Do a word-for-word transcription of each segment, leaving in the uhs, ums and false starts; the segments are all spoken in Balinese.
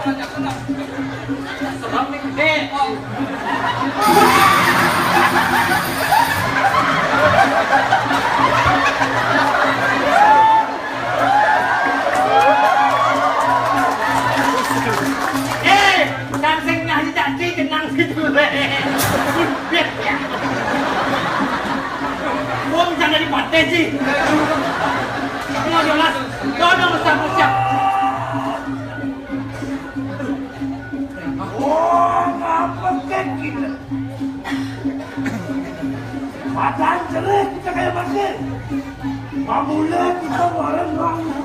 Sebab ni gedé. Eh, kang sing ngaji janji jenang situ. Wong jangan dipateh sih. Ini jelas. Dodong siap-siap. Oh, ngapa kek kita? Padahal jelek kita kayak macam. Mamule kita bareng banget.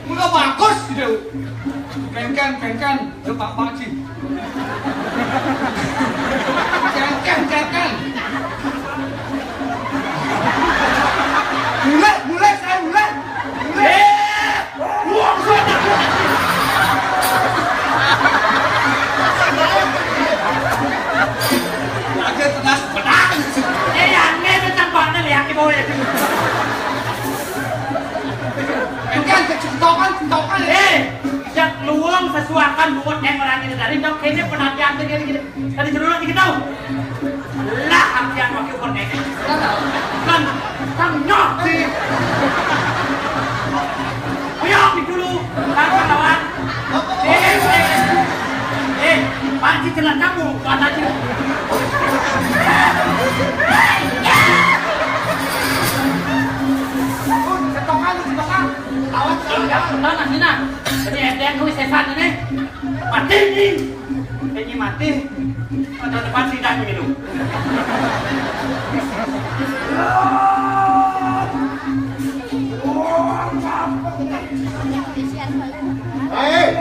Udah bagus gitu. Kengken, kengken. Coba Pak Ji. Kengken, kengken. Mulai, mulai, saya mulai. Mulai. Eh, buang suara. Lagi tegas benar. Eh, yang ini tambahnya lihat di bawah itu. Kengken, kecentokan, centokan. Eh, jak luang sesuakan buat yang orang ini dari dok ini penantian tuh gini-gini. Tadi jero lagi kita. Lah, ampian wakil kondek. Kan, kan nyoh sih. Ayo, ambil dulu. Lawan, lawan. Eh, eh, eh. Eh, panci celana kamu, Pak Haji. Setongan, setongan. Lawan, lawan, lawan. Nah, sini, nah. Ini S D N kuwi sesan ini. Mati ini. Ini mati. Ada depan sidang ini, loh. Hei.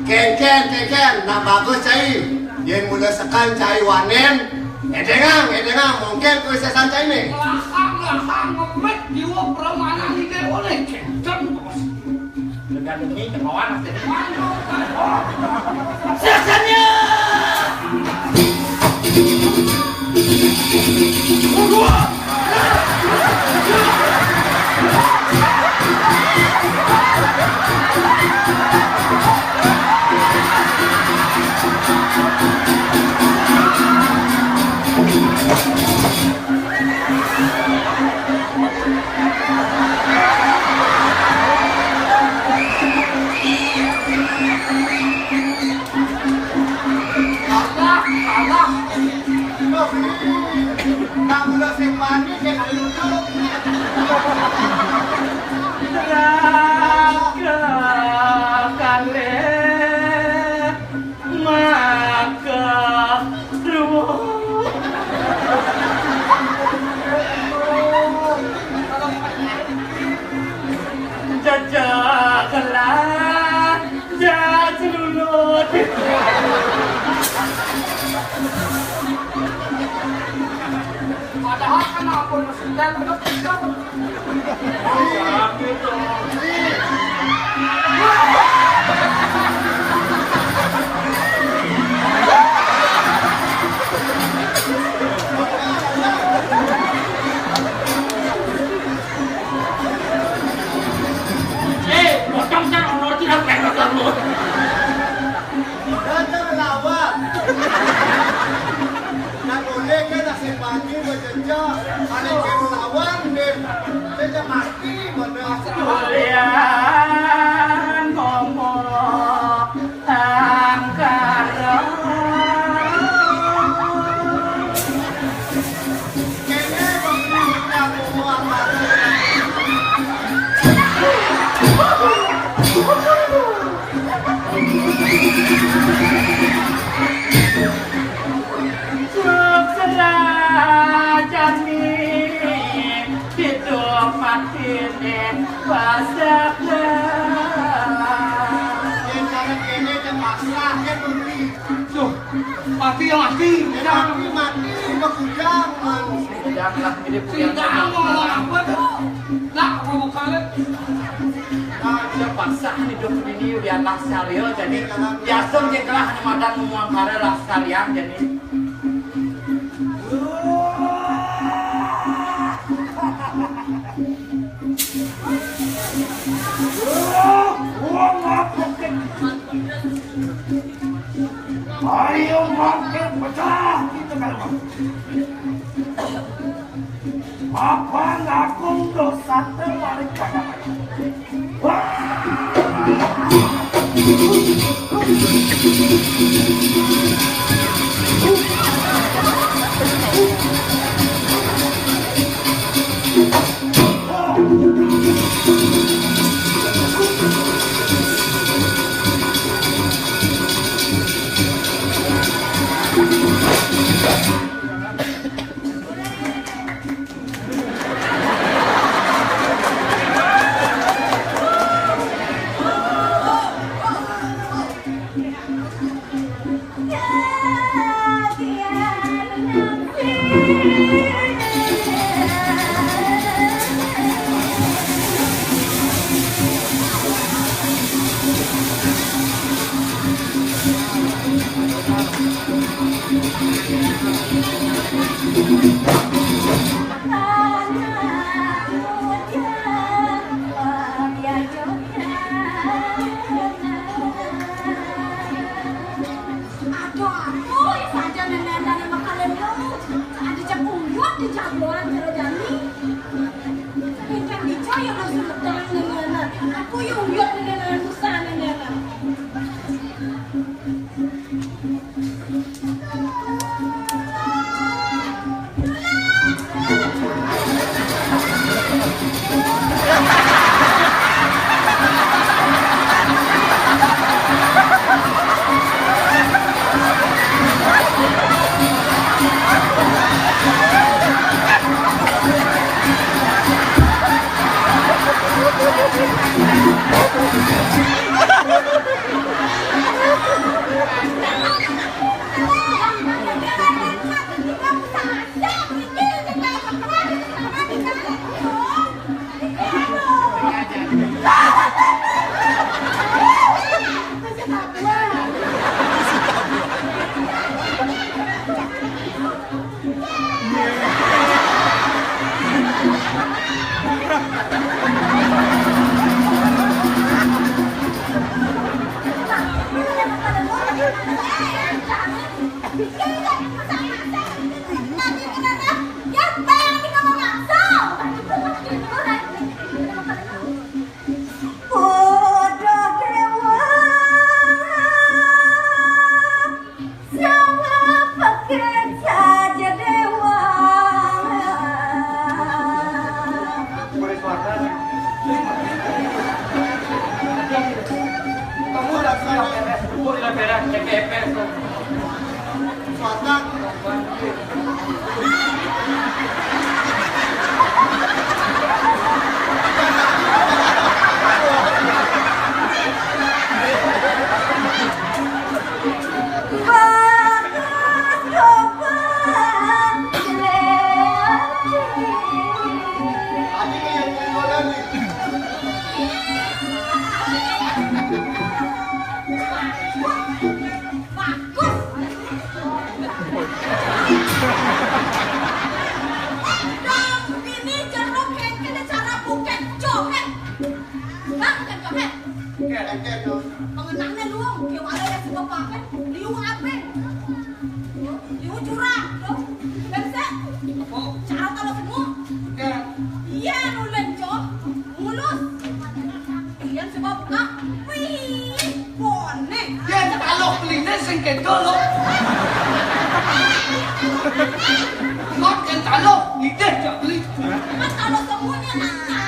Kengken, kengken, nah bagus cai. Yen mula sekan cai wanen, edengang, edengang, mungkin kuwi sesan cai nih. Lahang, lahang, ngemet, jiwa permainan ini oleh kengken, bos. Dengan ini ketahuan hasilnya. Sesanya. Alah, alah. Nak mula sing mani, sing duduk. Raga kalih maka ruwet. Jajak kelah, jajak lulut. Padahal kan ampun mesin dan bener. Eh, potong kan honor tidak kayak motor lu. Datang lawan. Nak boleh kan nasib mati berjejak. Ada yang lawan deh. Saya mati mana? Kalian ngomong angkara. Suksera jani hidup mati ning pasrah. Yen cara kene terpaksa, kan beli. Duh, mati ya mati. Ya, mati, mati, begudang, Bang. Sidang lah, ini sidang mau apa tuh? Lah, apa mau kali? Nah, terpaksa hidup ini biar lah salio, jadi biasa dia telah madan ngomong kare lah salian, jadi. Apa ngagung dosate maring Pandhawa? Aduh, aku saja nenek-nenek makanan dulu. Ada cak uyut di jagoan kalau jani. Sedangkan di cak yang harus medang nenek-nenek. Aku uyut nenek-nenek, susah nenek-nenek. Bang, bukan joget. Oke, oke, tuh. Pengenane luung, ya walau ya sebab apa? Liu ape? Liu curang, tuh. Kan bisa? Apa? Cara kalau semua. Oke. Iya, nulen, Cok. Mulus. Iya, sebab buka. Wih, bonek. Yen taluh beline sing kedo lho. Kok yen taluh ngidih jak beli. Kan kalau semuanya nanya.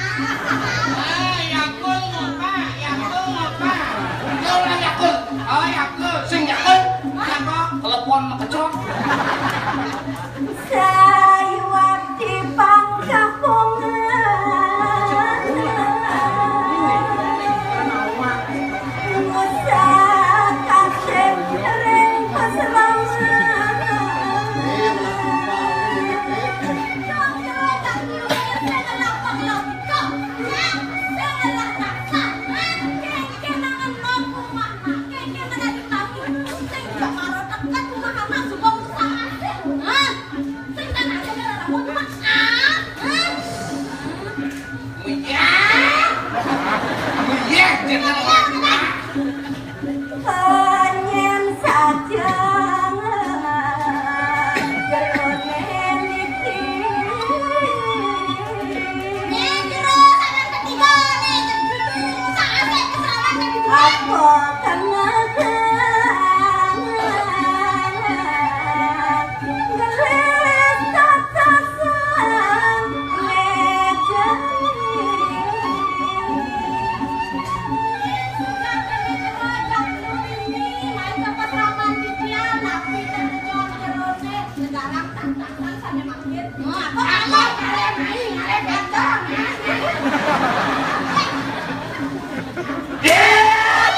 Ah, Yakult ngopak, Yakult ngopak. Ya ora Yakult. Oh, Yakult. Sing Yakult. Apa? Telepon mekecok. Sayuwati pangkapungan. Musa kasih ring paselamat. Alah, ngalih mai, ngalih ganteng. Dék!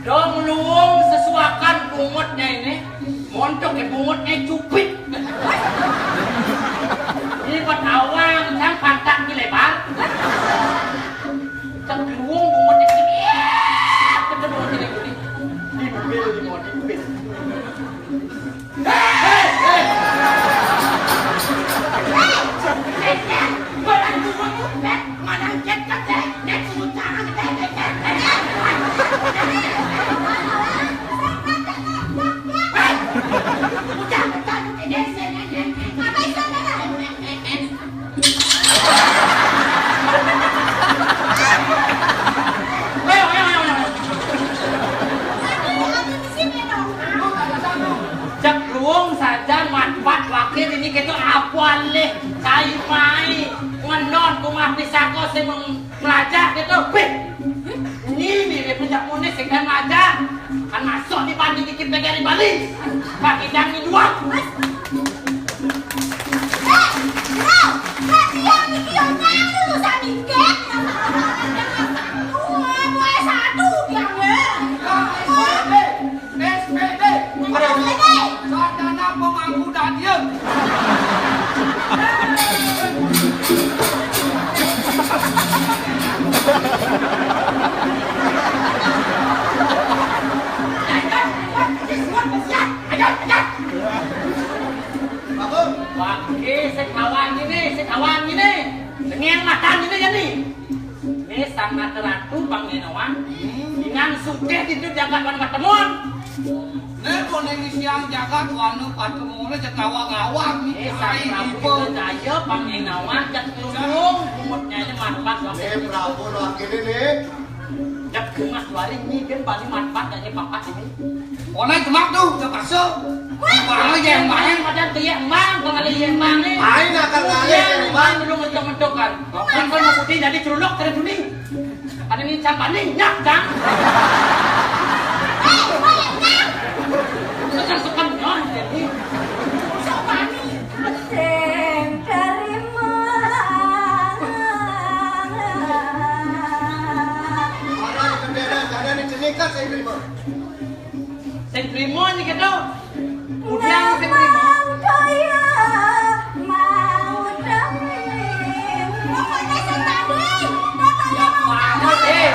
Dong luung sesuakan bungutnya ini. Montok ya bungutnya cupit. Ini buat awang, sang pantat ini lebar. Cak luung bungutnya ini. Iya, bener bungutnya ini. Dibil, di mau dibil. Cak luung saja matpat wakil ini kéto apa lih cai mai ngenon kumah pisako sing mem- melajah kéto. Bih, ini mirip cak munis sing kan melajah. Kan masuk di pandi dikit pegari Bali. Pak Idang ini dua. Mas, eh, Bro, latihan iki yo nyaru samingkir. Dua, dua, satu, dia. S P D. Aduh. S P D. Sarjana pemangku dadian. Wah, iki sing kawan ngene, sing kawan ngene. Sing yang makan ngene ya nih. Ini sang ratu-ratu Bang Inawan. Dengan sugih itu jagat wan patemon. Nek koné ngisiang jagat wan patemon aja kawang-awang iki. Ini sang ratu itu jaya Bang Inawan jak ngomong, umutnya aja marbat. Nih, Prabu lagi ini nih. Jak bungas waring ini kan paling marbat aja papat ini. Oleh gemak tuh, terpaksa. Bang aja yang main. Padahal dia emang, bang ada yang emang nih. Main akan ngalih yang emang. Belum mentok-mentok kan. Kan kan mau putih jadi cerulok dari dunia. Ada nih campani, nyak, Cang. Sekan-sekan, nyoh, jadi. Sing terima. Ada di bendera, ada di jenika, saya terima. Sing trimo iki to. Udiang sing trimo. Mau kaya, mau demi. Pokoknya sing tadi, pokoknya mau. Banget, eh.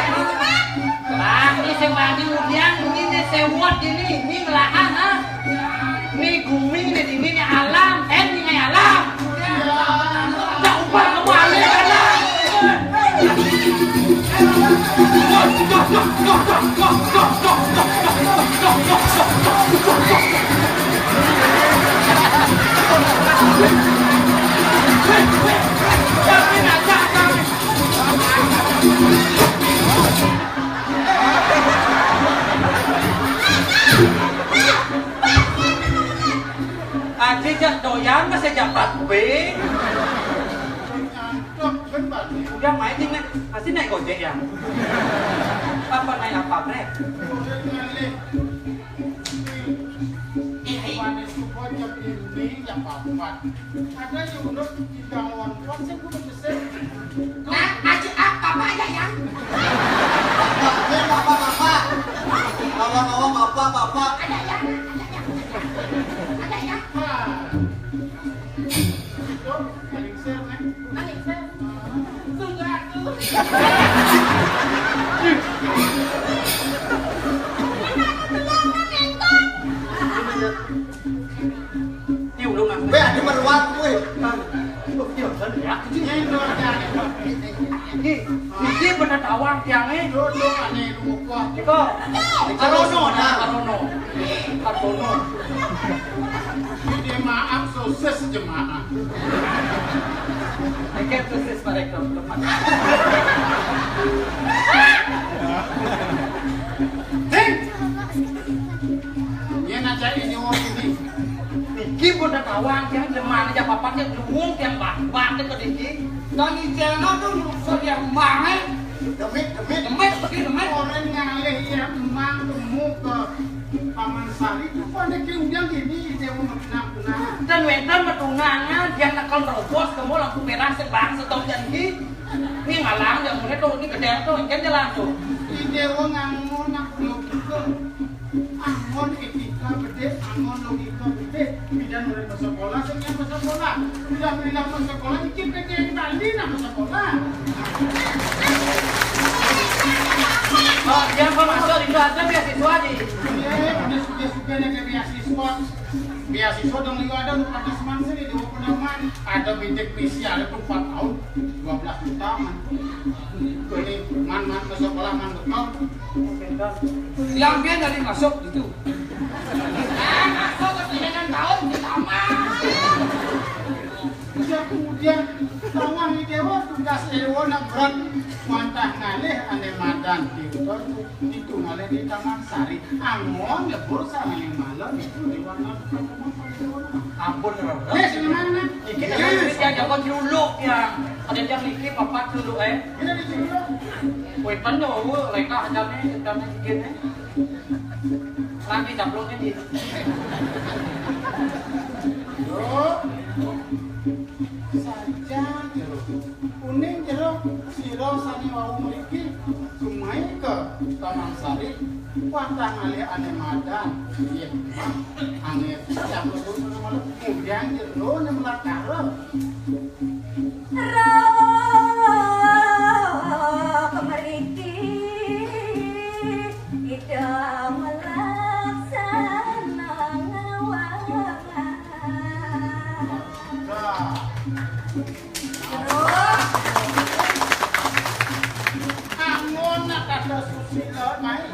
Lah, ini sing mandi udiang, ini nih sewot ini, ini ngelahan, ha? Ini gumi, ini dingin, ini alam, eh, ini alam. Aji jak doyan masih japat be. Udah main nih, Nek. Pasti naik Gojek ya? Apa naik apa, Bre? Ada yang udah tidak lawan kuat, saya udah besar. Nah, aja apa, apa aja ya? Bapak, bapak, bapak. Bapak, bapak, bapak, bapak. Ada ya, ada ya. Ada ya. Paling share, Nek. Paling share. Sungguh aku. Ini ulung aku. Weh, ada meruat, weh. Ini, ini bener tawang tiangnya. Iko. Karono, nah, karono. Karono. Jemaah sosis jemaah. Iki sosis mereka. Hei. Ini aja ini wong ini. Iki pun udah tawang, jangan jemaah aja papat ya, luwung yang bak-bak itu diki. Dan di channel tuh sudah mangai. Demit, demit. Demit, demit. Orang ngalih ya, emang temu ke Paman Sari itu kok ada keundian gini, dia mau menang-menang. Dan wénten petunangan, dia nekel nerobos, kemu lampu merah sebang, setop janji. Ini ngalang, yang mulai tuh, ini gedé tuh, ini jalan tuh. Ini dewa ngangon aku logika. Angon etika gedé, angon logika gedé. Bidan mulai masuk sekolah, sing yang masuk sekolah. Bidan bilang masuk sekolah, dikit gedé yang tadi, nah masuk sekolah. Oh, dia kok masuk itu ada beasiswa di. Iya, udah suka-suka ada beasiswa. Beasiswa dong liu ada lu pada semangsa di dua puluh enam. Ada bidik misi ada tuh empat tahun, dua belas juta man. Ini man man ke sekolah man bekal. Yang dia dari masuk gitu. Ah, masuk ke dengan tahun pertama. Terus kemudian tawang di dewa tugas dewa nak berat mantah ngalih ane madan di itu ngalih di Taman Sari. Angon lebur sama yang malam itu di warna ampun. Wes di mana? Iki kan dia jago jeruluk ya. Ada yang iki papat jeruluk eh. Ini di jeruluk. Wih pan yo reka aja nih dan iki nih. Lagi jabloknya di. Yo. Saja jero. Kuning jero sira sane wau mriki gumai ke Taman Sari. Wah tang alih ane madan. Iya. Ane siap lu malah mudian jero ne melatara. Rawa kemriki ida melaksana ngawangan. Nah. Terus? Angon nak kata susila mai.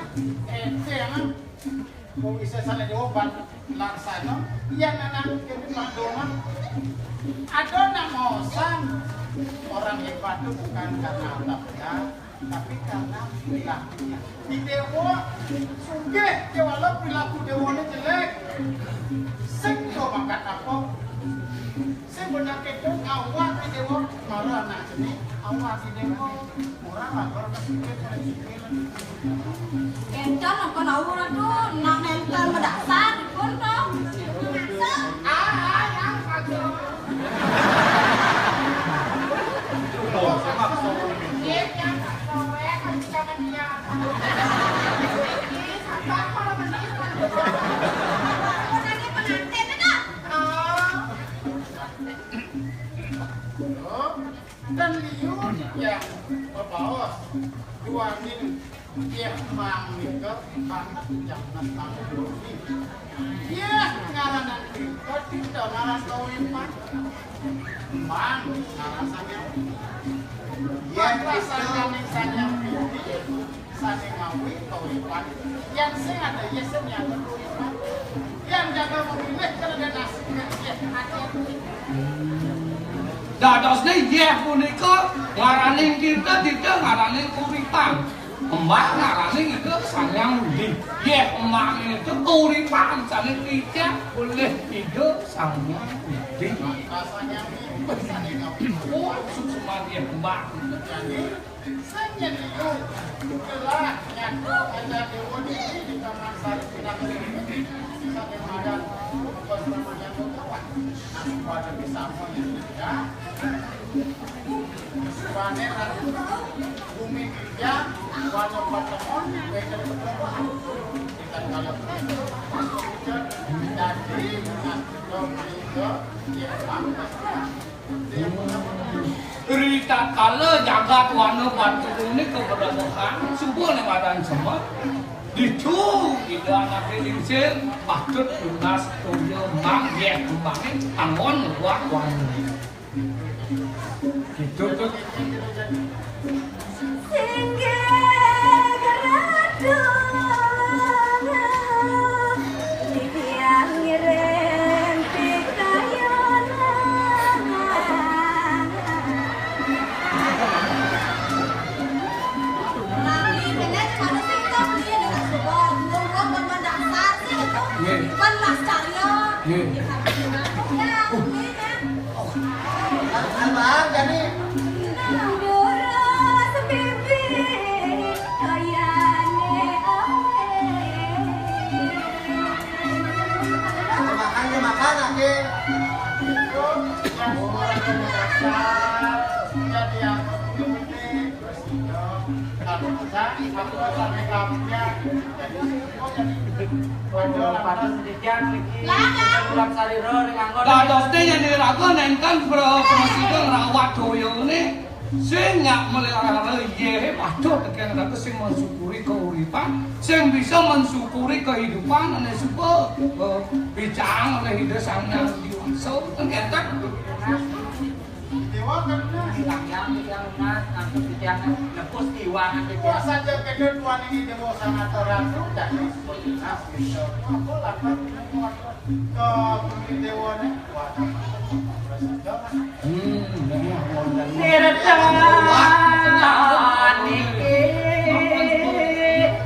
Enteng. Kok bisa salah jawaban? Laksana, yang anak kene pandongan. Ada nak maosan. Orang hebat itu bukan karena harta benda, tapi karena perilakunya. Di dewa, sugih, ya walau perilaku dewanya jelek. Sing do mangkat apa? Sing benar kedo awak di dewa, marah anak sini, awak di dewa, murah lah, kalau kasih duit, kalau sugih lah. Encan apa lau ratu, nak nempel medasar pun to. Ah, ah, yang kacau. Dan liu yang bebaos duaning yeh mang nika banget jangan tahu dulu. Yeh ngaranan nika tidak ngaran kawipan. Mang ngaran sanyang. Yeh sanyang sanyang. Sane ngawi kauripan, yang sing ada ya sing nyata kauripan. Yang jaga memilih kalau ada nasib yang dia hati-hati. Dadosne yeh punika ngaraning kita, kita ngaraning kauripan. Embah ngaraning kita sanyang budi. Yeh embah itu kauripan sane kita boleh kita sanyang budi. Rasanya ini sane ngawi. Oh, susuman yeh embah. Jadi, sing nyeliu, telah nyatu ada dewa diri di Taman Sari Pinang Sari Madan, pas namanya kawan. Aku ada bisa mau ya. Wane ratu, bumi kerja, wane patemon, beda berdoa. Kita kalau kita jadi, nah, kita, ya, bangga. Ritatkala jagat wana batu punika kabedabekan, suba ning madan semet, ditu Ida Anake Lingsir patut tunas toya mang yeh kembangé anggon ngluwat wana. Gitu tuh. Singgih ratu titiang ngiring pikayonan. Lali bener, harus kita beli dengan suka. Ngomong pemandang sasi itu. Nggih. Kan Mas Caryo. Nggih. Ya, ini ya. Abang, jadi. Nang durus Jadi aku ini, terus itu, aku pesan, aku sampai kampungnya. Jadi, oh, jadi, waduh, patut sedikit niki. Lah, pulang salira ring anggon. Dados té yen iraga nénten pro-, prasida ngrawat daya ngene. Sing nyak melihara yé padha tekén raga sing mensyukuri keuripan, sing bisa mensyukuri kehidupan ané suka, eh, bicang oleh Ida Sang Hyang Widi Wasa. Ngeten. Déwa kan, Mas. Sang Hyang Widi Wasa, ampun titiang nepus tiwangan titiang. Wah, saja kedua tuan ini Déwa Sang Atur Ratu, dan seperti Mas, gitu. Apa, lapar, lapar. Kok beli déwané? Wah, Hmm, bener, wonten. Tirta niki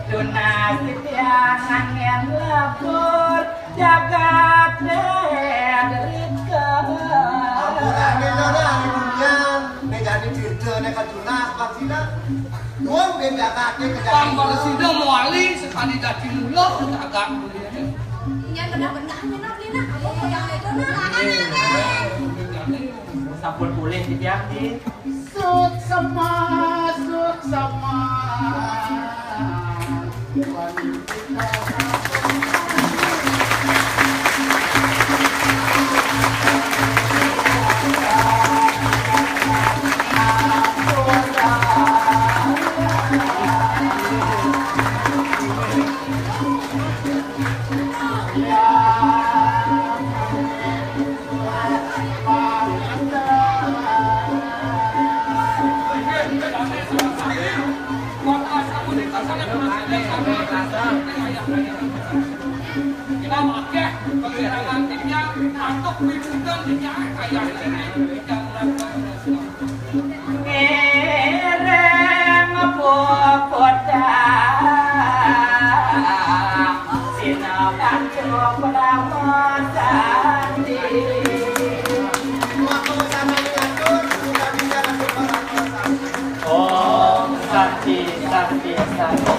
tunas titiang angen lebur jagat Rika. Ampun, amin, ora, amin, nek jane tirta nek ketunas, Pak Sina. Wong ben jagate kejadian. Pang Pak Sina mawali sekali dadi mula jagat dunia. Yen bener-bener minat, Lina. Aku yang itu, nah. Sampun pulih titiang, Ki. Suksema, suksema. Ngiring puputang sinapancu Parama Santi. Om Santi, Santi, Santi.